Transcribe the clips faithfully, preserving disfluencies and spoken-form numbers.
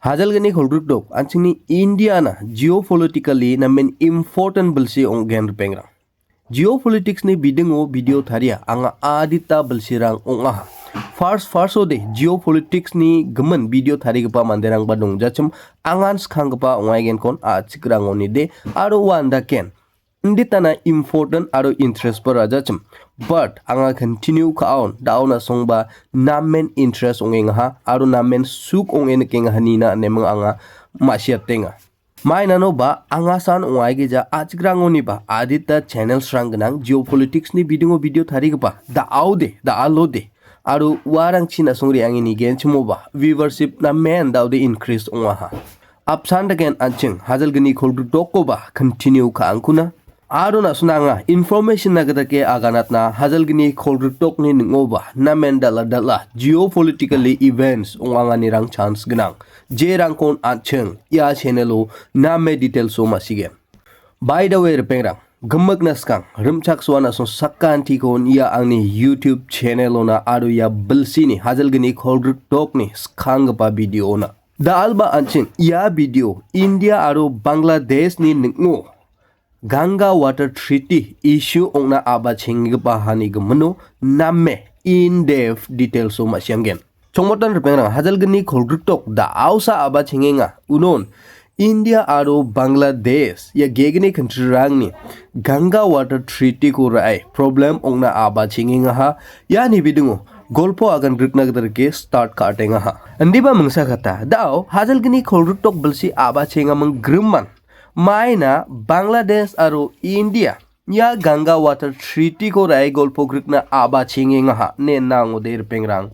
Hajalgni kolgrikdok, an·chingni Indiana geopolitically namen important bilsi ong·gen ripengrang. Geopolitics-ni bidingo video taria, anga adita bilsirang ong·aha. First, first-ode geopolitics-ni gimin video tarigipa manderangba dongjachim, angan skanggipa ong·aigenkon a·chikrangoni de, aro ua andaken. Inditana important aro interest-ba rajachim. But anga continue ka·aon, da·o na·songba namen interest ong·engaha, aro namen suk ong·e nikengaha nina neming anga ma·siatenga. Mainano ba anga san ong·aigija a·chikrangoniba adita channels-rang gnang geopolitics-ni bidingo video tarigipa. Da·aode, da·alode. Aro uarangchi na·song re·ange nigenchimoba viewership namen da·ode increase ong·aha. Apsan dagen an·ching hajalgni kolgrikdokkoba continue ka·angkuna. Aro na·sona anga information-na gita ke aganatna hajalgni kolgrikdokni ning·oba namen dal·a dal·a geopolitically events ong·anganirang chance gnang. Jerangkon an·ching ia channel-o name details-o ma·sigen. By the way, ripengrang, gimikna skang, rimchaksoana song sakantikon ia angni YouTube channel-ona aro ia bilsini hajalgni kolgrikdokni skanggipa video-ona. Da·alba an·ching ia video India aro Bangladesh-ni ning·o Ganga Water Treaty issue ong·na a·ba chenggipahani gimino name in depth details-o ma·sianggen. Chongmotan ripengrang hajalgni kolgrikdok da·aosa a·ba chengenga. Unon India aro Bangladesh ia gegni country-rangni Ganga Water Treaty-ko ra·e problem ong·na a·ba chengengaha. Iani bidingo golpo agan grikna gita rike start ka·atengaha. Indiba mingsakata, da·o hajalgni kolgrikdok bilsi a·ba chengaming grimman. Maina Bangladesh aro India ia Ganga Water Treaty-ko ra·e golpo grikna a·ba chengengaha, ne nang ode ripengrang.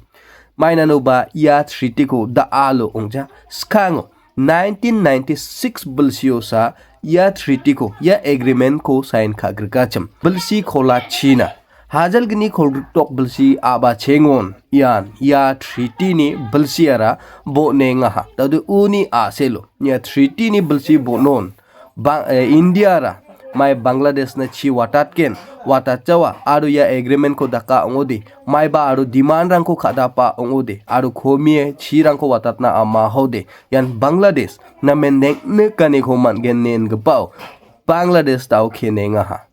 Mainanoba ia treaty-ko da·alo ong·ja, skango nineteen ninety-six bilsiosa ia treaty-ko, ia agreement-ko sign ka·grikachim. Bilsi kolachina. Hajalgni kolgrikdok bilsi a·ba chengon. Ian ia treaty-ni bilsiara bo·nengaha. Da·ode uni a·selo ia treaty-ni bilsi bo·non. Ba, eh, India-ra mai Bangladesh-na chi watatgen, watatjawa, aro ia agreement-ko daka ong·ode, maiba aro demand-rangko ka·dapa ong·ode, aro komie chirangko watatna ama·ahode, ian Bangladesh namen neng·nikaniko man·gen ne ingipao, Bangladesh da·o kenengaha.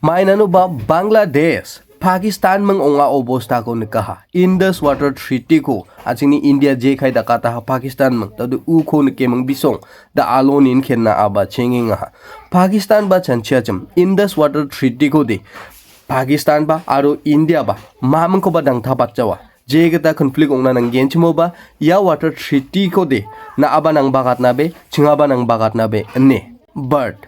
Mainanoba Bangladesh, Pakistan ming ong·a obostako nikaha. Indus Water Treaty-ko, a·chingni India jekai dakataha Pakistan ming, da·ode uko nikeming bisong, da·alo nin kenna a·ba chengengaha. Pakistan ba chanchiachim, Indus Water Treaty-ko de, Pakistan ba aro India ba, mamingkoba dangtapatjawa. Jegita conflict ong·na nanggenchimoba, ia Water Treaty-ko de, na·aba nangbagatnabe, chingaba nangbagatnabe, ine. But,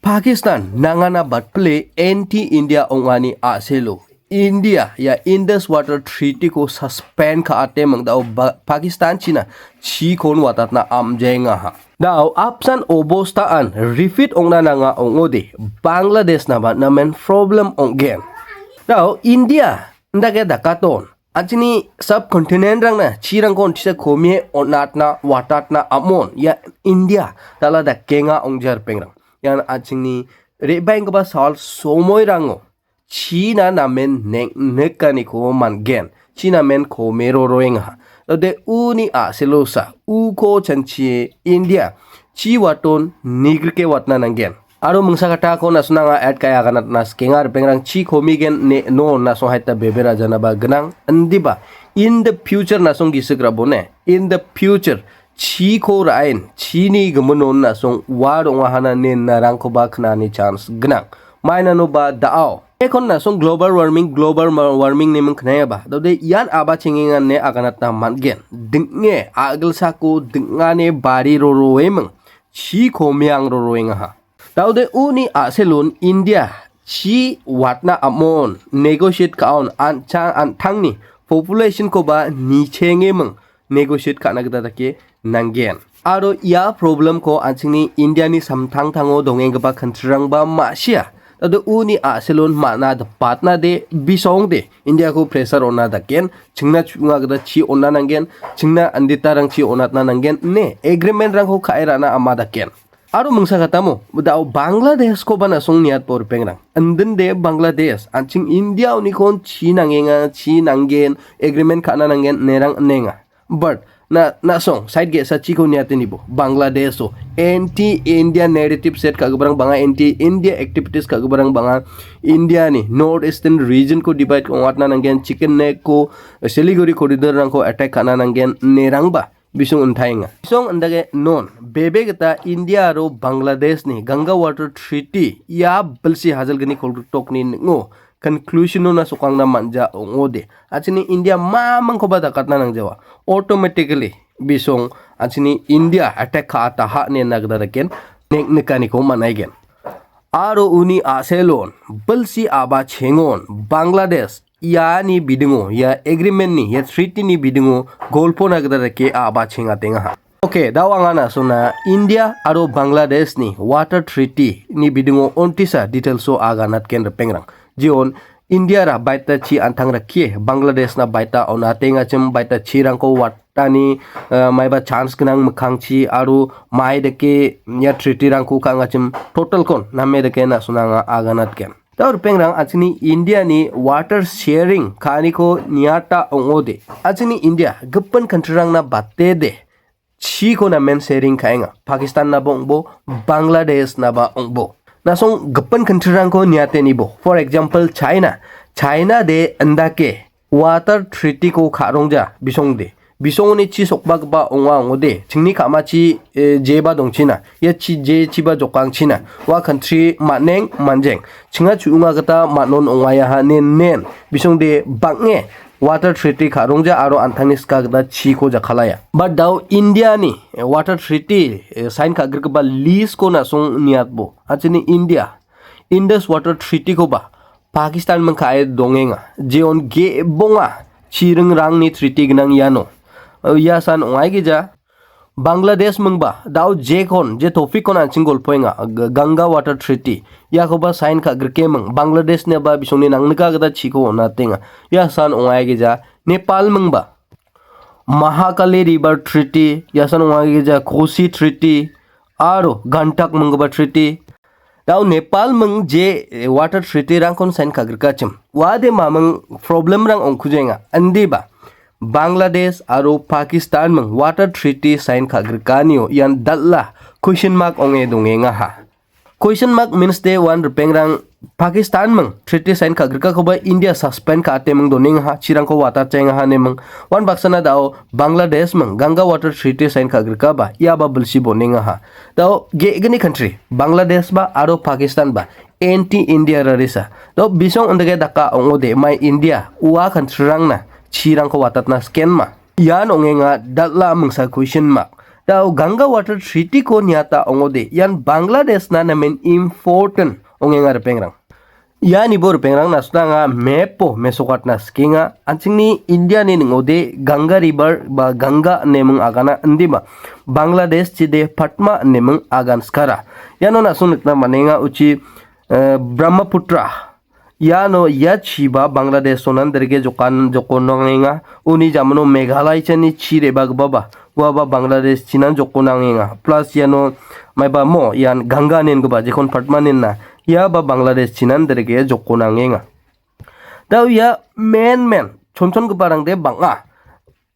Pakistan nangana batpile anti India ong·ani a·selo India ia Indus Water Treaty-ko suspend ka·ate mingdao ba-, Pakistan china chikon watatna am·jaengaha. Da·o apsan obostaan repeat ong·na nanga ong·ode Bangladesh naba namen problem ong·gen. Da·o India indake dakaton. An·chingni subcontinent-rangna chirangko on·tisa komie on·atna, watatna am·on. Ia India dal·a dakenga ong·jarpengrang. Ian an·chingni re·baenggipa sal somoirango China namen neng-, nikaniko man·gen. China men komie roroenga. Ode uni a·selosa uko chanchie India chi waton nigrike watna nanggen. Aro mingsa katako na·song nanga add ka·e aganatna sikenga, ripengrang chi komigen ne no na·song haita bebe rajanaba gnang. Indiba, in the future na·song gisik rabone. In the future, chiko ra·en, chini giminon na·song ua rong·ahana ne narangkoba knani chance gnang. Mainanoba da·ao. Ekon na·song global warming, global ma-, warming neming knaiaba. Dode ian aba chengengan ne aganatna man·gen. Ding·e, a·gilsako ding·ane bari roroeming. Chi komiang roroengaha. Daode uni a·selon India chi watna am·on, negotiate ka·on, an·chang an·tangni population-koba nichengeming negotiate ka·na gita dake nanggen. Aro ia problem-ko an·chingni India-ni samtangtango dongenggipa country-rangba ma·sia. Daode uni a·selon ma·na dipatna de, bisong de, India-ko pressure on·na daken, chingna chu·nga gita chi on·na nanggen, chingna anditarang chi on·atna nanggen, ine agreement-rangko ka·e ra·na ama daken. Aro mingsa katamo, dao Bangladesh-koba na·song niatbo ripengrang. Indinde Bangladesh, an·ching India-onikon chi nangenga, chi nanggen, agreement ka·na nanggen, inerang inenga. But Na, na·song, side ge·sa chiko niatenibo, Bangladesh-o anti-India narrative set ka·giparang bang·a, anti-India activities ka·giparang bang·a, India-ni North Eastern region-ko divide ong·atna nanggen, Chicken Neck-ko, Siliguri corridor-rangko attack ka·na nanggen, inerangba bisong intaenga. Bisong indake non, bebe gita India aro Bangladesh-ni Ganga Water Treaty ia bilsi hajalgni kolgriktokni ning·o conclusion-ona sokangna man·ja ong·ode. Achini India mamangkoba dakatna nangjawa. Automatically bisong achini India attack ka·ataha nena gita daken nek-, nikaniko man·aigen. Aro uni a·selon bilsi a·bachengon Bangladesh iani bidingo, ia agreement-ni, ia treaty-ni bidingo golpona gita dake a·bachengatengaha. Oke, da·o anga na·sona India aro Bangladesh-ni water treaty-ni bidingo ontisa details-o aganatgen ripengrang. Jeon India-ra baita chi an·tangrakkie Bangladesh-na baita on·atengachim baita chirangko watani, eh, maiba chance gnang mikkangchi aro mai dake ia treaty-rangko ka·angachim total-kon name dake na·sona anga aganatgen. Da·o ripengrang achini India-ni water sharing ka·aniko niata ong·ode. Achini India gipin country-rangna batede chiko namen sharing ka·enga. Pakistan-naba ong·bo, Bangladesh-naba ong·bo. Na·song gipin country-rangko niatenibo. For example, China. China de indake water treaty-ko ka·rongja bisongde. Bisongoni chi sokbagipa ong·a ong·ode. Chingni ka·machi, eh, jeba dongchina. Ia chi jechiba jokangchina. Ua country man·eng manjeng. Chinga chu·onga gita man·on ong·aiaha nen nen. Bisongde bang·e water treaty ka·rongja aro an·tangni sika gita chiko jakkalaya. But da·o India-ni, eh, water treaty, eh, sign ka·grigipa list-ko na·song niatbo. Achini India, Indus Water Treaty-koba Pakistan mingka·e dongenga. Jeon ge·bonga chiringrangni treaty gnang iano. Eh, ia san ong·aigija Bangladesh mingba, da·o jekon, je topic-kon an·ching golpoenga, G-, Ganga Water Treaty. Iakoba sign ka·grikeming, Bangladesh-niba bisongni nangnika gita chiko on·atenga. Ia san ong·aigija Nepal mingba, Mahakali River Treaty, ia san ong·aigija Kosi Treaty, aro Gantak minggipa treaty. Da·o Nepal ming je, eh, water treaty-rangkon sign ka·grikachim. Uade maming problem-rang ongkujenga. Indiba Bangladesh aro Pakistan ming water treaty sign ka·grikanio ian dal·a question mark ong·e dongengaha. Question mark means de wan ripengrang Pakistan ming treaty sign ka·grikakoba India suspend ka·ate ming donengaha, chirangko watatjaengaha ine ming. Wan baksana da·o Bangladesh ming Ganga Water Treaty sign ka·grikaba iaba bilsi bonengaha. Da·o ge·gni country, Bangladesh ba aro Pakistan ba, anti India rarisa. Da·o bisong indake daka ong·ode mai India ua country-rangna chirangko watatna sikenma. Ian ong·enga dal·a mingsa question mark. Da·o Ganga Water Treaty-ko niata ong·ode ian Bangladesh-na namen important ong·enga ripengrang. Ianibo ripengrang na·sona anga map-o mesokatna sikenga. An·chingni India-ni ning·ode Ganga River ba Ganga ine ming agana indiba Bangladesh chide Padma ine ming agan skara. Iano na·song nikna man·enga uchi, eh, Brahmaputra. Iano ia chiba Bangladesh-onan derge jokan-, jokonangenga. Uni jamano Meghalaya chani chi re·bagipaba uaba Bangladesh chinan jokonangenga. Plus iano maiba mo ian Ganga ine ingipa jekon Padma ine ina. Ia ba Bangladesh chinan derge jokonangenga. Da·o ia men men chonchongiparangde bang·a.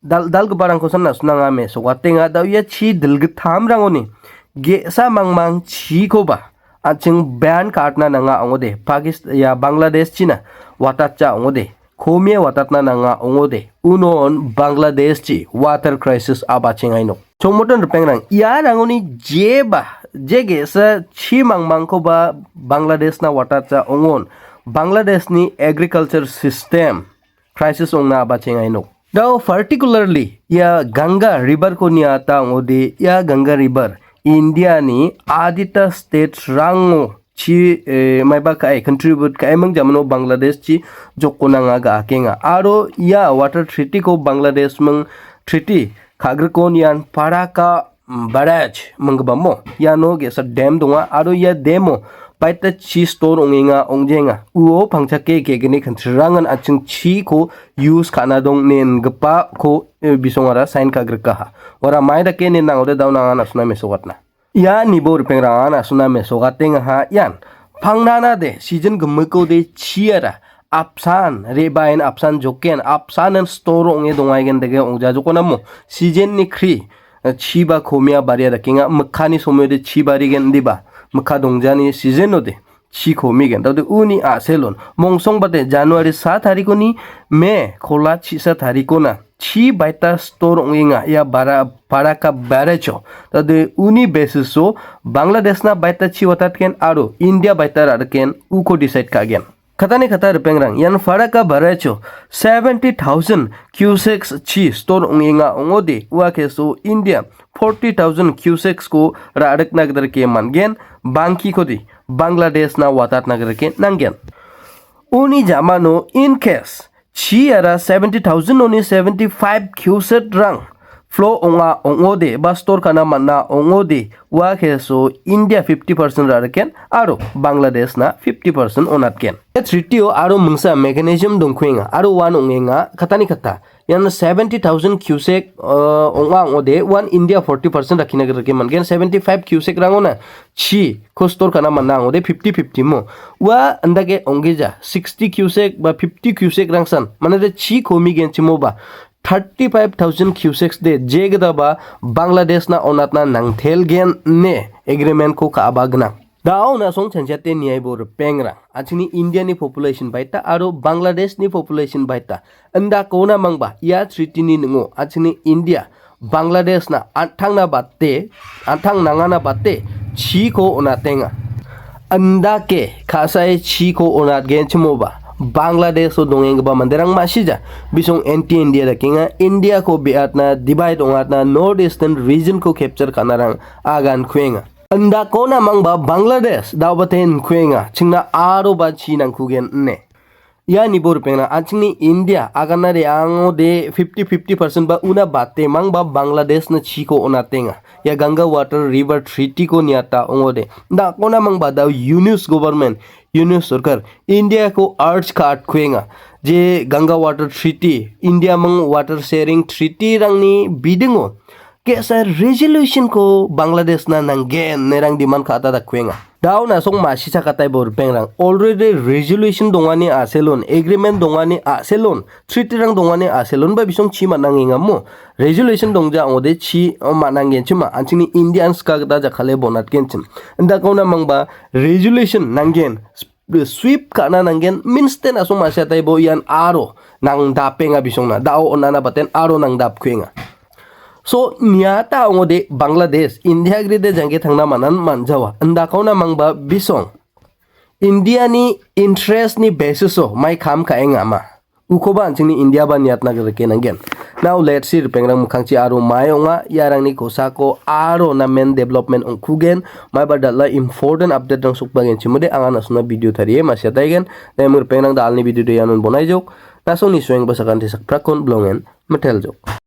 Dal-, dalgiparangkosan na·sona anga mesokatenga. Da·o ia chi dilgittamrangoni ge·sa mangmang chikoba an·ching ban ka·atna nanga ong·ode. Pakist-, ia Bangladesh china watatja ong·ode. Komie watatna nanga ong·ode. Unon Bangladesh chi water crisis a·bachengaino. Chongmoton ripengrang, iarangoni jeba, je ge·sa chi mangmangkoba Bangladesh-na watatja ong·on. Bangladesh-ni agriculture system crisis ong·na a·bachengaino. Da·o particularly ia Ganga River-ko niata ong·ode, ia Ganga River India-ni adita state-rango chi, eh, maiba ka·e contribute ka·eming jamano Bangladesh chi jokonanga ga·akenga. Aro ia water treaty-ko Bangladesh ming treaty ka·grikon ian Paraka, mm, Barrage minggipamo. Iano ge·sa dam donga aro ia damo baita chi store ong·enga, ong·jenga. Uo pangchake ge·gni country-rangan an·ching chiko use ka·na dong ine ingipako, eh, bisongara sign ka·grikaha. Ora mai dake ine nang·ode da·o nanga na·sona mesokatna. Ia nibo ripengrang na·sona mesokatengaha ian. Pangnana de season gimikode chiara apsan, re·baen apsan joken, apsanen store ong·e dongaigen dege ong·jajokonamo. Season-ni kri, eh, chiba komia baria dakenga, mikkani somoiode chi barigen diba, mikka dongjani season-ode chi komigen. Tade uni a·selon, mongsongbate January sa tarikoni me kola chisa tarikona chi baita store ong·enga, ia bara, baraka baracho. Tade uni basis-o Bangladeshna baita chi watatgen aro India baita ra·riken uko decide ka·gen. Katani kata ripengrang, ian faraka baracho seventy thousand cusecs chi store ong·enga ong·ode, ua keso India forty thousand cusecs-ko ra·rikna gita rike man·gen, bangkikode Bangladeshna watatna gita rike nanggen. Uni jamano in case chiara seventy thousand-oni seventy-five cusecs-rang flow ong·a ong·ode ba store ka·na man·a ong·ode, ua keso India fifty percent ra·riken aro Bangladeshna fifty percent onatgen. Ia treaty-o aro mingsa mechanism dongkuenga aro uan ong·enga katani kata. Ian seventy thousand cusec, uh, ong·a ong·ode, uan India forty percent rakkina gita rike man·gen, seventy-five cusec-rangona chi ko store ka·na man·a ong·ode fifty fifty mo. Ua indake ong·gija sixty cusec ba fifty cusec-rangsan, manade chi komigenchimoba thirty-five thousand cusecs-de jegitaba Bangladeshna onatna nangtelgen ine agreement-ko ka·aba gnang. Da·o na·song chanchiate niaibo ripengrang. An·chingni India-ni population baita aro Bangladesh-ni population baita. Indakona mangba ia treaty-ni ning·o an·chingni India, Bangladeshna an·tangna bate, an·tang nangana bate chiko onatenga. Indake ka·sae chiko onatgenchimoba Bangladesh-o dongenggipa manderang ma·sija. Bisong anti-India dakenga, India-ko be·atna, divide ong·atna, North Eastern region-ko capture ka·narang agan kuenga. Indakona mangba Bangladesh da·obate inkuenga, chingna aroba chi nangkugen ine. Ia nibo ripengrang, an·chingni India agana re·angode fifty fifty percent ba una bate mangba Bangladeshna chiko onatenga. Ia Ganga Water River Treaty-ko niata ong·ode. Indakona mangba da Yunus government, Yunus sorkar, India-ko urge ka·atkuenga. Je Ganga Water Treaty, India mang water sharing treaty-rangni bidingo ge·sa resolution-ko Bangladeshna nanggen inerang demand ka·ata dakkuenga. Da·o na·song ma·sisakataibo ripengrang. Already resolution dongani a·selon, agreement dongani a·selon, treaty-rang dongani a·selon ba bisong chi man·angengamo. Resolution dongja ong·ode chi, o, man·anggenchima. An·chingni Indian ska gita jakkale bonatgenchim. Indakona mangba resolution nanggen. Sweep ka·na nanggen means ten a·song ma·sisataibo ian aro nangdapenga bisongna. Da·o on·ana baten aro nangdapkuenga. So, niata ong·ode Bangladesh, India agride jangke tangna man·an man·jawa. Indakona mangba bisong. India-ni interest-ni basis-o mai kam ka·enga ma. Ukoba an·chingni India ba niatna rike nanggen. Now let's see ripengrang mikkangchi aro mai ong·a, iarangni kosako aro namen development ong·kugen, maiba dal·a important update-rang sokbagenchimode anga na·songna video tarie ma·siataigen. Namen ripengrang dalni video de ianon bonaijok. Na·songni suengba sakanti sakprakon bilongen miteljok.